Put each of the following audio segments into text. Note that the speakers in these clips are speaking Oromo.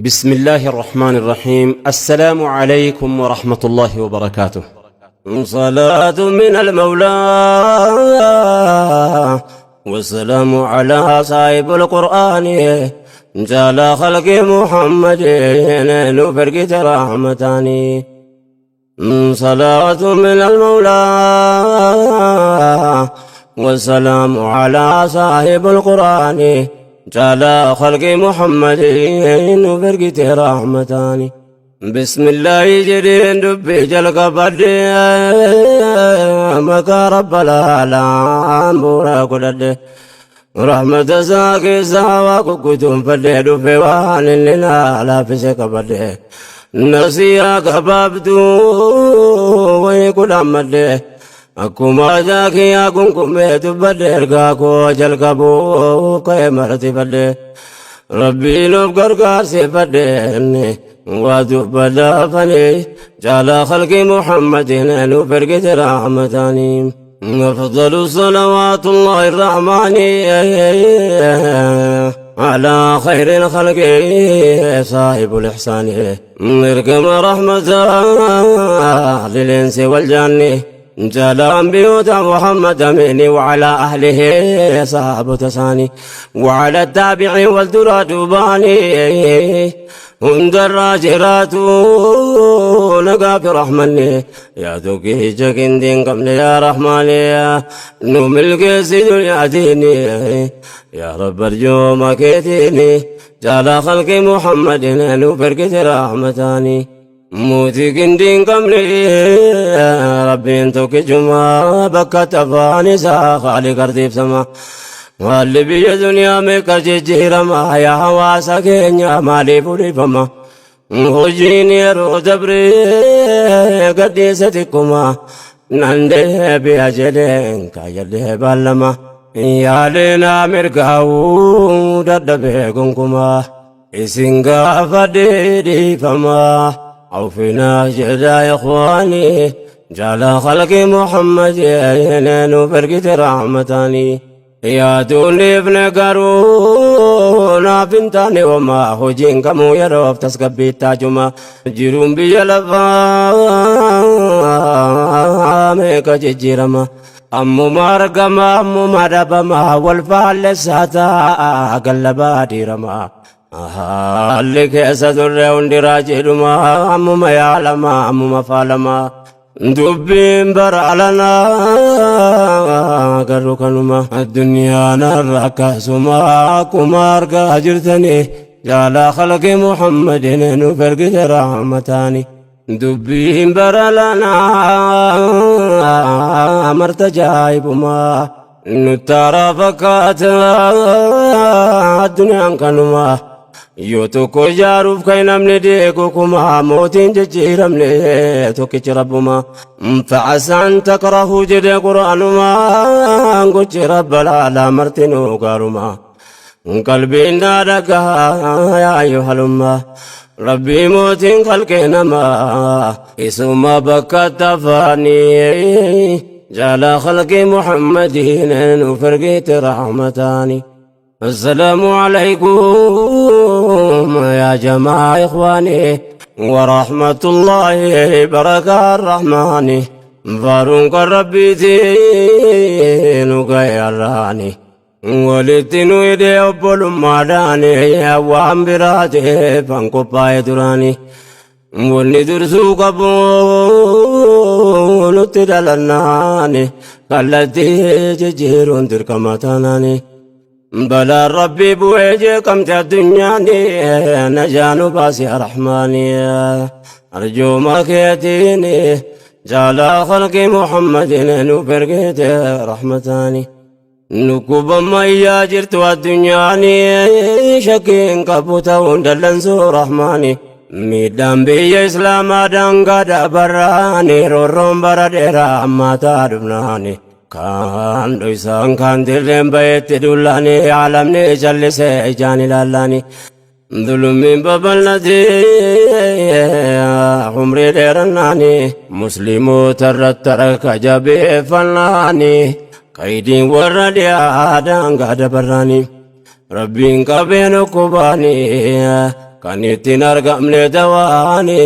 بسم الله الرحمن الرحيم. السلام عليكم ورحمة الله وبركاته. صلاة من المولى والسلام على صاحب القرآن جال خلق محمد نفرقت رحمتاني. صلاة من المولى والسلام على صاحب القرآن جال خلق محمد نفرقت رحمتاني. بسم الله جرين دبي جلق بدي مكا رب العالم بورا كدد رحمة ساكي ساوا كتم فدي دفي وان لنا لا فسك بدي نسيا كبابتو ويكل أمدي أكما ذاكي أكون تبدي إرقاكو جلقبو كيمرتي بدي ربي لو قرقار سيفدي وتبدا فني جعل خلق محمد نفرقة رحمتاني. أفضل صلوات الله الرحمن على خير الخلق صاحب الإحسان اركم رحمة للإنس والجن جل بيوت محمد أمين وعلى أهله صحابة تساني وعلى التابع والدرات باني هند الراجرات لقى في رحمني يا دوكي جاكين دين قبل يا رحمن يا نوم القيس دنيا ديني يا رب ارجو ما كيتيني جال خلق محمد نفرقة رحمتاني موتي كندين قمري ربي انتوك جمع بكا تفاني سا خالق ارضي بسما واللي بي دنيا ميكا جيجيرما يا هواسا كينيا مالي بوري فما هجيني رو دبري قديستكما نندي بأجلين كايلي بالما يا لنا مرقاو ددبي كنكما إسنقا فديدي فما عوفنا جدا يا إخواني جعل خلق محمد نفرقة رحمتاني يا دوني ابن قارون بنتاني وما هجين كمو يروف تسقبي تاجما جيرون بيلفا ميكا جيرما أمو مارقما أمو مدبما والفال ساتا قلبا ديرما haalli keessa turre hundi raajiidhuma ammuma yaalama ammuma faalama dubbiin bara alanaa garuu kanuma addunyaan har'a akkasuma akkuma argaa jirtanii jaalaa khalqi muhammadin nuuf ergite rahmataani dubbiin bara alanaa marta jaa'ibumaa nuttara fakkaata addunyaan kanuma yoo tokko ijaaruuf kan namni deeku kuma mootiin jijjiiramne tokkichi rabbuma facasaan takrahuu jedhe qur'aanuma gochi rabba laalaa martinuu gaaruma qalbiin naa dhagaa yaa ayyuhalumma rabbii mootiin qalqee namaa isuma bakka tafaanii جعل خلق محمد وفرقت رحمتاني. السلام عليكم يا جماعة إخواني ورحمة الله بركة الرحمن فارونك ربي تينك يا راني ولتنو يدي أبول ماداني وام براتي فانكو باي دراني wanni dursuu qabu nutti dhalannaani kallattii jijjiiruun dirqama taanaani balaan rabbii bu'ee jeeqamte addunyaani najaanu baasi rahmaani arjooma keetiini jaalaa khalqi muhammadin nuuf ergite rahmataani nukkubamma iyyaa jirtu addunyaani shakkiin qabu ta'uun dallansuu rahmaani miidhaan biyya islaamaa daangaa dabarraani roorroon bara dheeraa ammaataa dhufnaani kaan dhoysaan kaan dirreen bayetti dullaani alamni callisee ijaan ilaallaani dhulummiin babal'atee umrii dheerannaani musliimoota irratti harka jabeeffannaani kaydiin warra dhiyaa daangaa dabarraani rabbiin qabeen ukkubaani. Kan ittiin argamne dawaani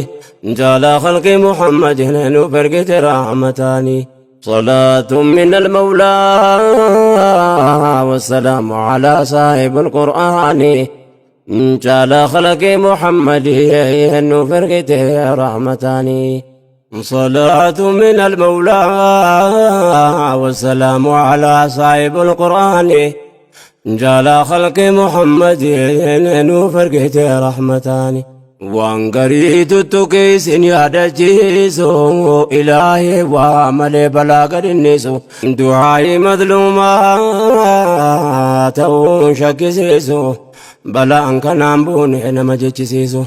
jaalaa khalqi Muhammadin nuuf ergite rahmataani. صلاة من المولى والسلام على صاحب القرآن جال خلق محمد نفرقته رحمتاني. صلاة من المولى والسلام على صاحب القرآن جال خلق محمد نفرقته رحمتاني. Waan garii tuttuqee isin yaadachiisu, ilaahee waa malee balaa gadinnisu, du'aa'ii madluumaa ta'uun shakkisiisu, balaan kanaan buune nama jechisiisu,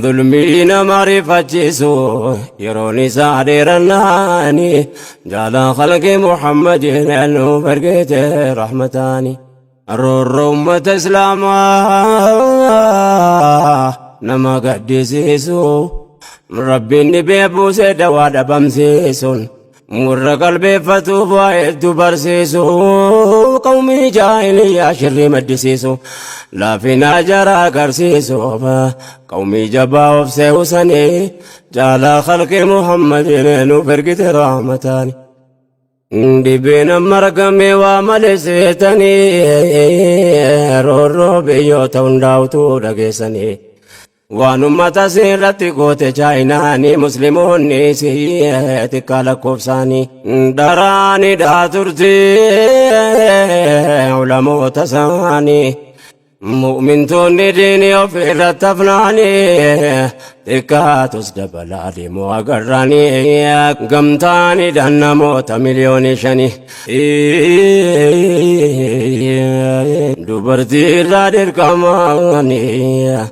dhulmii nama rifachiisu, yeroon isaa dheerannaani jaalaa khalqi Muhammadin nuuf ergite rahmataani. Roorroo ummata Islaamaa nama gaddisiisu, Rabbiin dhibee buusee dawaa dhabamsiisuun warra qalbeeffatuuf waa hedduu barsiisu, qawmii jaahiliyyaa shirrii maddisiisu, laafina jara agarsiisuuf qawmii jabaa of seewsanii jaalaa khalqi Muhammadin nuuf ergite rahmataani. Dhibeen amma argame waa malee seetanii, roorroo biyyoota hundaa'utu dhageessanii. Waan ummata irratti goote Chaayinaanii, musliimoonni xiqqaa lakkoofsaanii daraanii dhaa turte ulamoota isaanii. Mu'mintoonni diinii of irratti hafnaanii xiqqaatus dabalaa deemuu agarraanii gamtaanii dhaan namoota 5,000,000 dubartii irraa dirqamaanii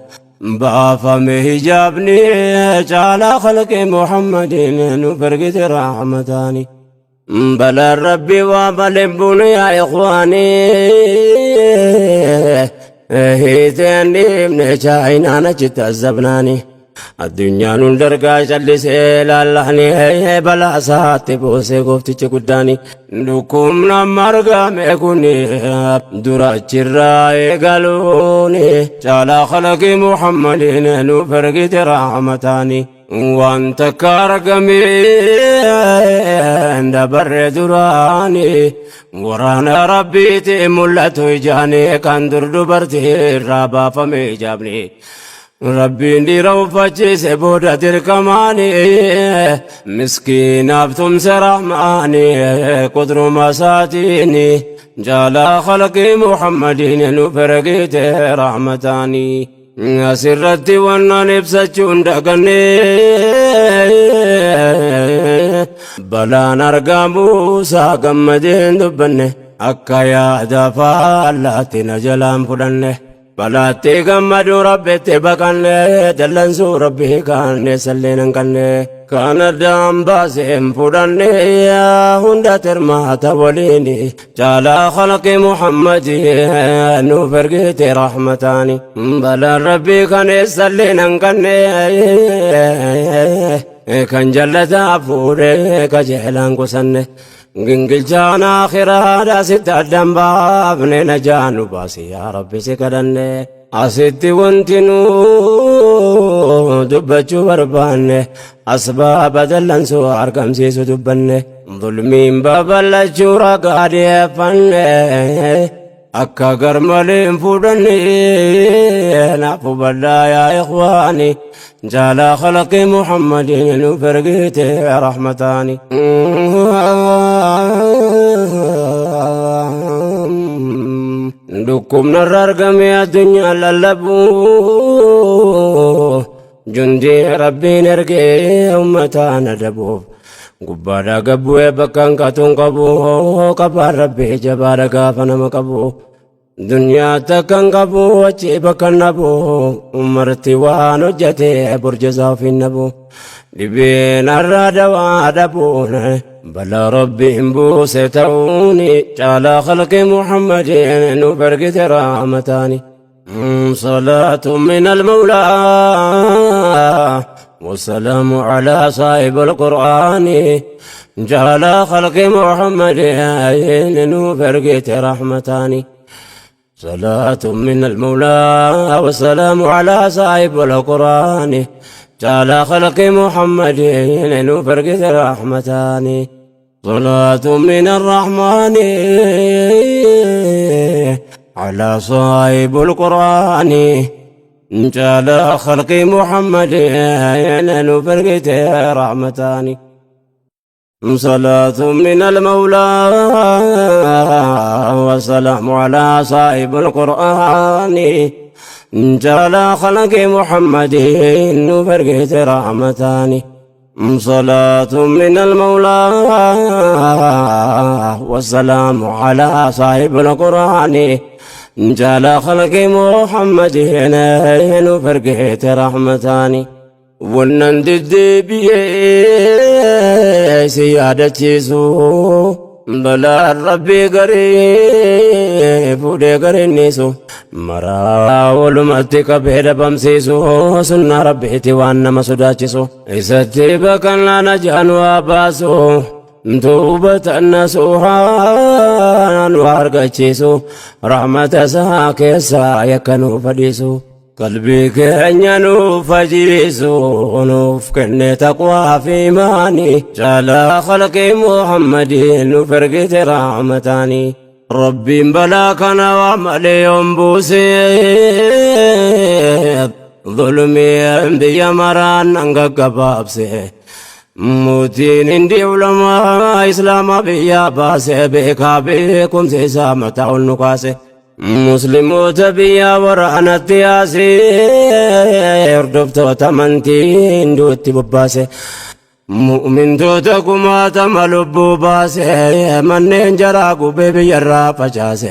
baafame hijaabni caalaa khalqi Muhammadin nuuf ergite rahmataani. Balaan Rabbii waa malee buune yaa ikhwaanii, hiiteen dhiibne Chaayinaan achitti azabnaani. Addunyaan hundargaa callisee laallahanii balaa isaatti buusee gooftichi guddaani. Dhukkubni amma argame kun dura achirraa eegaluuni caalaa khalaqi Muhammadiin nuuf ergite rahmataani. Waan takka argame dabarre duraani waraana Rabbiiti mul'atu ijaani kan dur dubartii irraa baafame ijaabni. Rabbiin dhiira uffachiise booda dirqamaani miskiinaaf tumse rahmaani qudruma isaatiini jaalaa khalqii Muhammadiin nuuf ergite rahmataani. Asirratti wannan ibsachuun daganne, balaan argamuusaa gammadeen dubbanne, akka yaada faallaatti na jalaan fudhanne. Balaatti gammaduu Rabbitti baqanne, dallansuu Rabbii kaanne salleen hanqanne, kan addaan baaseen fudhanne hunda tirmaata waliin caalaa khalqi Muhammadi nuuf ergite rahmataani. Balaan Rabbii kan eessalleen hanqanne, kan jallataa fuudhee qajeelaan qusanne, gingilchaan akhiraadha sitti addan baafne, najaa nu baasi yaa Rabbi si kadhanne. Asitti wanti nu dubbachuu barbaanne asbaaba dallansuu argamsiisu dubbanne, zulmiin babal'achuu ragaa dhiyeeffanne, akka garmalee hin fudhanne naaf hubadhaa yaa ikhwaani jaalaa khalaqi Muhammadin nuuf ergite rahmataani. Dhukkubna irra argame addunyaa lallabu, jundii Rabbiin ergee ummataan adabuuf gubbaadhaa gabbu'ee bakka hanqatuun qabu, qabaan Rabbii jabaadha gaafa nama qabu. Duniyaa takka hin qabu achi bakka hin dhabu, umarti waan hojjete burjazaa ofiin dhabu. Dhibeen har'a dawaa dhabuun balaa Rabbiin buuse ta'uun caalaa khalqi Muhammadin nuuf ergite rahmataani. صلاة من المولى والسلام على صاحب القرآن جعل خلق محمد نوف رحمتاني. صلاة من المولى والسلام على صاحب القرآن جعل خلق محمد نفرق رحمتان صلاة من الرحمن على صاحب القرآن جعل خلق محمد نفرق رحمتان صلاة من المولى والسلام على صاحب القرآن جعل خلق محمد نفرقت رحمتان صلاة من المولى والسلام على صاحب القرآن جعل خلق محمد نفرقت رحمتان. Wannan deddeebi'ee si yaadachiisu, balaan Rabbii garii fuudhee garinniisu, maraa walumatti qabee dhabamsiisu, sunnaa Rabbiiti waan nama sodaachisu, isatti baqannaa najaan waa baasu, tuubatan nasuuhaan waa argachiisu, rahmata isaa keessaa yakka nuuf fadhiisu, qalbii keenya nuuf fajiisu, nuuf kenne taqwaa fi imaanii, caalaa khalqii Muhammadii nuuf ergite rahmataanii. Rabbiin balaa kana waa malee yoon buusee, zulmii biyya maraan nan gaggabaabse. Mootiin hindi ulamaa Islaamaa biyyaa baase, beekaa beekumsa isaa mataa ol nu kaase. Musliimoota biyya waraanatti yaasee, hordoftoota amantii hinduutti bobbaase. Mu'mintoota kumaatama lubbuu baase, manneen jaraa gubee biyyarraa facaase.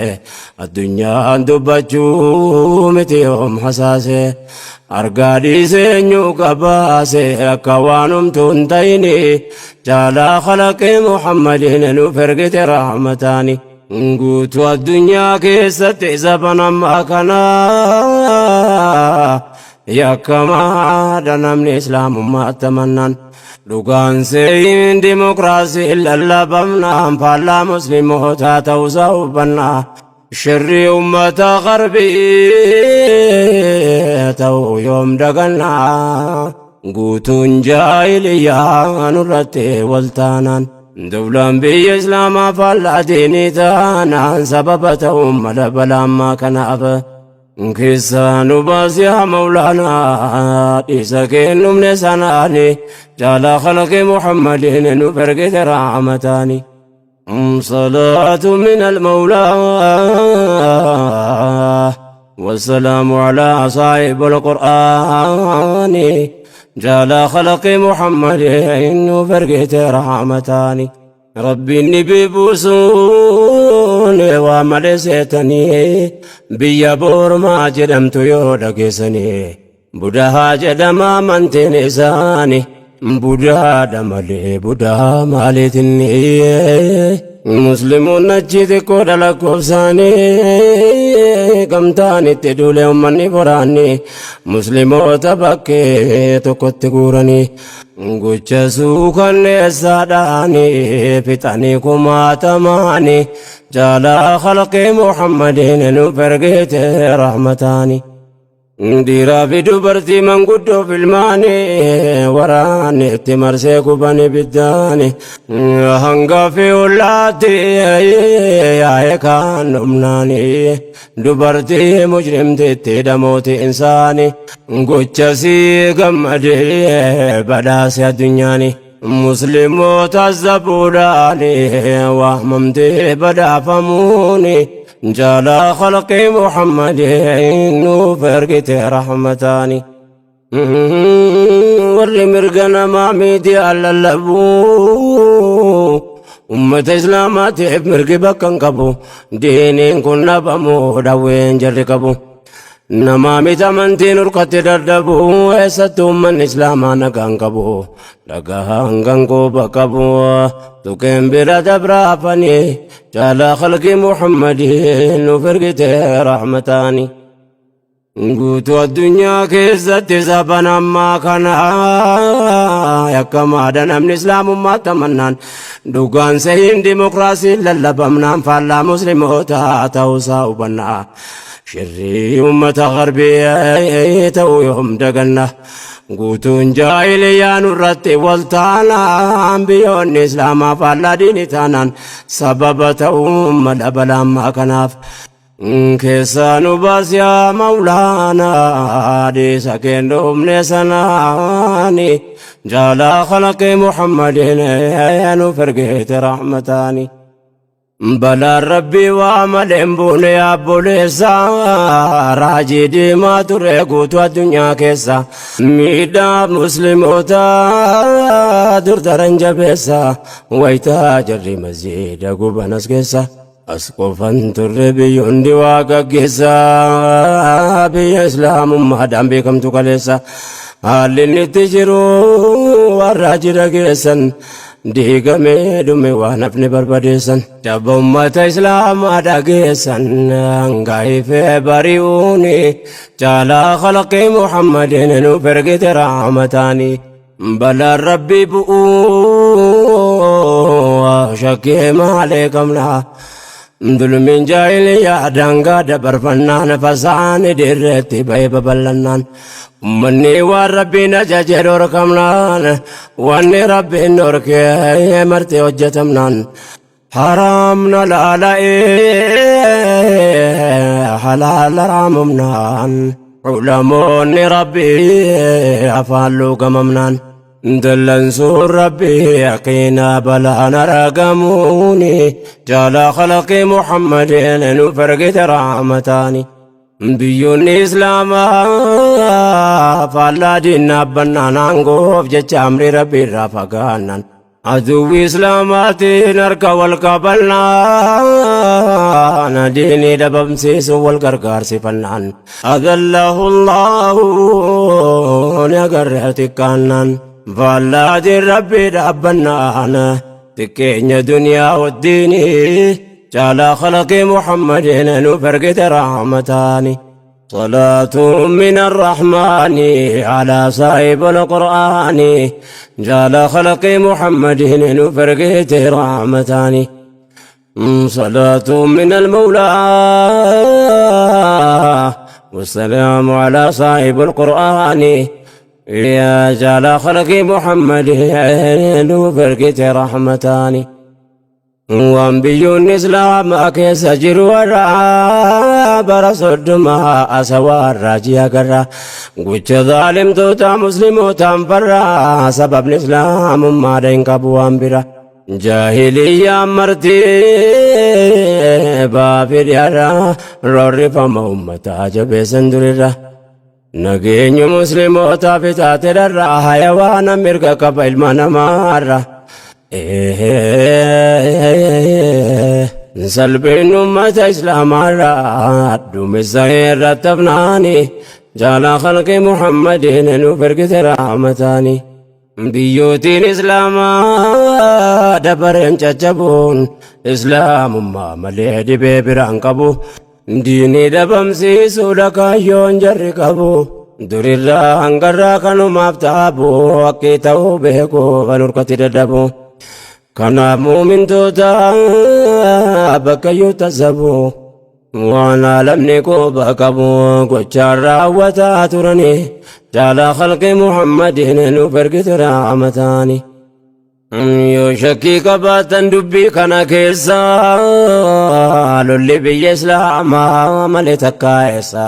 Addunyaan dubbachuu miti yoom hasaase. Argaa dhiisee eenyu qabaase, akka waan humtuu hin ta'ini, caalaa khalaqee Muhammadiin nuuf ergite rahmataani. Guutuu addunyaa keessatti zaban ammaa kana yakkamaadha namni Islaamummaa tamannaan. Dhugaan seeyin dimokiraasii lallabamnaan faallaa Muslimootaa ta'uusaa hubannaa. Shirrii ummata qarbii ta'uu yoom dagannaa. Guutuun jaahiliyyaa nurratti waltaanaan. Dawlaan biyya Islaamaa faallaa diinii taanaan, sababa ta'uun mala balaammaa kanaaf. Keessaa nu baasi yaa Mawlaanaa, dhiisa kennumne sanaani, caalaa khalqi Muhammadiin nuuf ergite rahmataani. صلاة من المولى والسلام على صاحب القرآن جال خلق محمد فرقت رحمتان. ربي النبي بوسون ومال seetanii, biyya Boormaa jedhamtu yoo dhageessanii, Budahaa jedhama amantiin isaanii, Budaadha malee Budaa maaliitinni. Musliimoonni achi xiqqoodha lakkoofsaanii, gamtaan itti duule uummanni boraanni, Musliimoota bakkee tokkotti guuranii, gocha suukanneessaadhaanii fixanii kumaatamaanii, jaalaa khalqii Muhammadiin nuuf ergite rahmataanii. Dhiiraa fi dubartii, manguddoo fi ilmaanii, waraanni itti marsee guban ibiddaani, hanga fi ollaatti yaa'ee kaan dhumnaani, dubartii mujrimtitti dhamooti insaani, gochasii gammadee badhaase addunyaani. Musliimoota zabuudhaani waamamtee badhaafamuuni, jaalaa khalqii Muhammadin nuuf ergite rahmataani. Warri mirga namaa miidiyaa lallabuu, ummata Islaamaatiif mirgi bakka hin qabu, diiniin kun dhabamuu dhawween jarri qabu. Namaa miti amantiin urkatti dadhabu, eessatti uummanni Islaamaa nagaan qabu, dhagaa hangan quba qabu, tuqeen bira dabraafanii, jaalaa khalqii Muhammadin nuuf ergite rahmataani. Guutuu addunyaa keessatti saban ammaa kana yakkamaadha namni islaamummaatti amannaan dhugaan sahiin dimokiraasiin lallabamnaan faallaa musliimoota ta'uusaa hubannaa. Shirrii uummata garbii ta'uu yoom daganna. Guutuun jaahiliyyaa nurratti wal taanaan biyyoonni islaamaa faallaa diinii taanaan sababa ta'uu mala balaa ammaa kanaaf. Keessaa nu baas yaa Mawlaanaa dhiisa keen dhumne sanaani jaalaa khalaqii Muhammadin nuuf ergeete rahmataani. Balaan rabbii waa malee hin buune obboleessa raajii diimaa ture guutuu addunyaa keessa miidhaa musliimoota dur daran jabeessa wayitaa jarri masjiida guban as keessa. As qofan turre biyyoonni waa gaggeessa biyya islaamummaadhaan beekamtu kaleessa haalli inni itti jiru warra jira geessan diigamee dhume waan hafne barbadeessan jabba ummata islaamaa dhageessan gaa'ifee bari'uuni caalaa khalaqii muhammadin nuuf ergite rahmataanii. Balaan rabbii bu'uu shakkii maalee qabna. Dulmiin jaahiliyyaa daangaa dabarfannaan fasaani dirreetti ba'ee babal'annaan. Ummanni waan rabbiin ajaje dhorkamnaan wanni rabbiin dhorkee marti hojjetamnaan. Haraamna laala'ee halaala raamumnaan ulamoonni rabbii afaan luugamamnaan dallansuun rabbii yaqiinaa balaan aragamuuni jaalaa khalaqii muhammadin nuuf ergite rahmataani. Biyyoonni Islaamaa faallaa diinaa bannaan aangoof jecha amrii rabbii irraa fagaannan Aduwwi Islaamaatiin harka wal qabannaan diinii dhabamsiisuun wal gargaarsifannaan adallahu Allahu ni agarre xiqqaannaan faallaatiin rabbii dhaabbannaan xiqqeenya duniyaa waddiinii caalaa khalaqii Muhammadiin nuuf ergite rahmataani. صلاة من الرحمن على صاحب القرآن جال خلق محمد نفرقت رحمتان صلاة من المولى والسلام على صاحب القرآن يا جال خلق محمد نفرقت رحمتان Waan biyyoonni Islaamaa keessa jiru warra bara soddomaa asawaa raajii agarra. Gocha zaalimtoota muslimootaan farra sababni islaamummaadha hin qabu waan bira. Jaahiliyyaan marti baafi dhiyaarra roorrifama ummataa jabeessan durirra. Nageenyi muslimootaaf taate dharra hayawaana mirga qaba ilma namaarra. Salphinni ummata islaamaarra duumessa irratti hafnaani jaalaa khalqii Muhammadiin nuuf ergite rahmataani. Biyyootiin islaamaa dabareen caccabuun islaamummaa malee dhibee biraan qabu. Diinii dhabamsiisuudha kaayyoon jarri qabu. Durirraa hangarraa kanumaaf taabu haqqii ta'uu beeku kan hurkatti dadhabu. Kanaaf muumintoota bakka iyyuu tasabu. Waan alamni quba qabu gochaan raawwataa turani. Jaalaa khalqii Muhammadiin nuuf ergite rahmataani. Yoo shakkii qabaatan dubbii kana keessa lolli biyya islaamaa malee takkaa eessa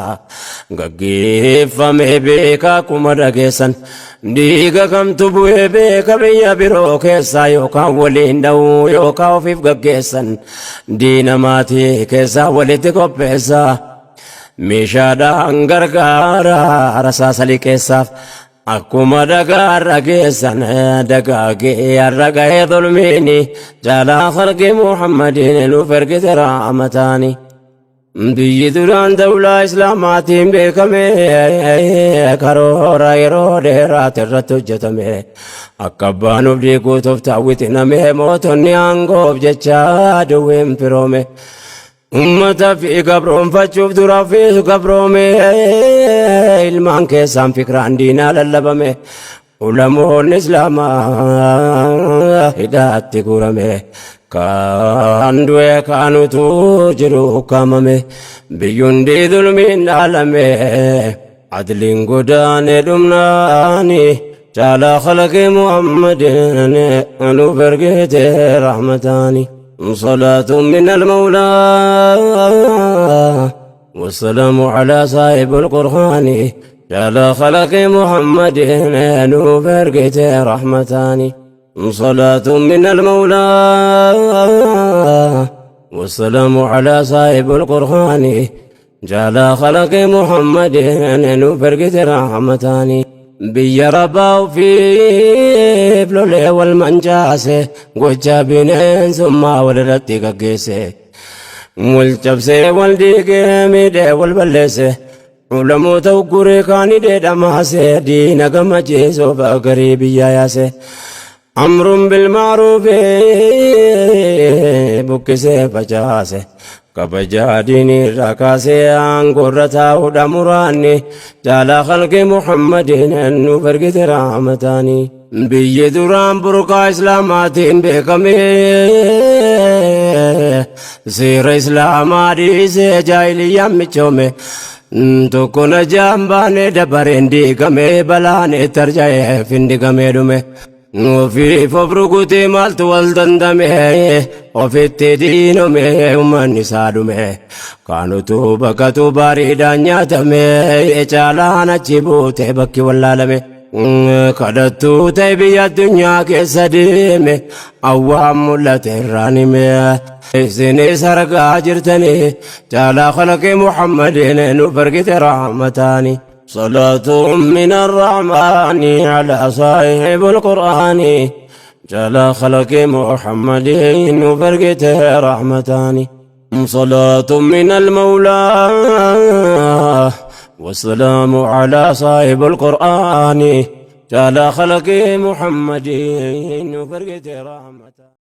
gaggeeffame beeka akkuma dhageessan dhiiga kamtu bu'ee beeka biyya biroo keessa yookaan waliin dha'uu yookaan ofiif gaggeessan diina maatii keessaa walitti qopheessa meeshaadhaan gargaara rasaasa liqeessaaf Akkuma dhagaa har'a geessan dagaagee har'a gahee zulmiini jaalaa khalqi Muhammadiin nuuf ergite rahmataani. Biyyi duraan dawlaa Islaamaatiin beekame karoora yeroo dheeraati irratti hojjetame akka abbaan of diiguu tooftaa wixiname mootonni aangoof jecha duwween firoome. Ummata fi gabroonfachuuf dura fi gabroome, ilmaan keessaan fikraan diinaa lallabame. Ulamoonni Islaamaa hidhaatti guurame. Kaan du'e, kaanutu jiru ukkaamame. Biyyundi zulmiin dhaalame. Adliin godaane dhumnaani. Caalaa khalaqee Muhammadin nuuf ergite rahmataani. صلاة من المولى والسلام على صاحب القرآن. على خلق محمد nuuf ergite رحمتان. صلاة من المولى والسلام على صاحب القرآن. جعل خلق محمد nuuf ergite رحمتان. Biyya rabbaa ofiif lolee wal mancaase, gocha bineensummaa walirratti gaggeesse, wal cabsee, wal diigee, miidhee, wal balleesse. Ulamoota ugguree, kaanii dheedhamaase, diina gammachiisuuf garii biyya yaase. أمر بالمعروف buqqisee facaase, kabajaa diinii irraa kaasee aangoorra taa'uudha muraanni. Caalaa khalqi Muhammadin nuuf ergite rahmataani. Biyyi duraan burqaa Islaamaatiin beekame, seera Islaamaa dhiisee jaahiliyyaan michoome. Tokko na jaan baane dabareen diigame, balaan itti arja'ee findigamee dhume. Ofiif of rukutee maaltu wal dandame? Ofitti diinome, uummanni isaa dhume. Kaanutu bakkatu bareedaan nyaatame, caalaan achi buute bakki wallaalame. Kadhattuu ta'e biyya addunyaa keessa deeme, awwaan mul'ate irraan hime. Isinis argaa jirtanii, caalaa khalaqee Muhammadin nuuf ergite rahmataani. صلاة من الرحمن على صاحب القرآن. جل خلق محمد وفرقته رحمتان. صلاة من المولى والسلام على صاحب القرآن. جل خلق محمد وفرقته رحمتان.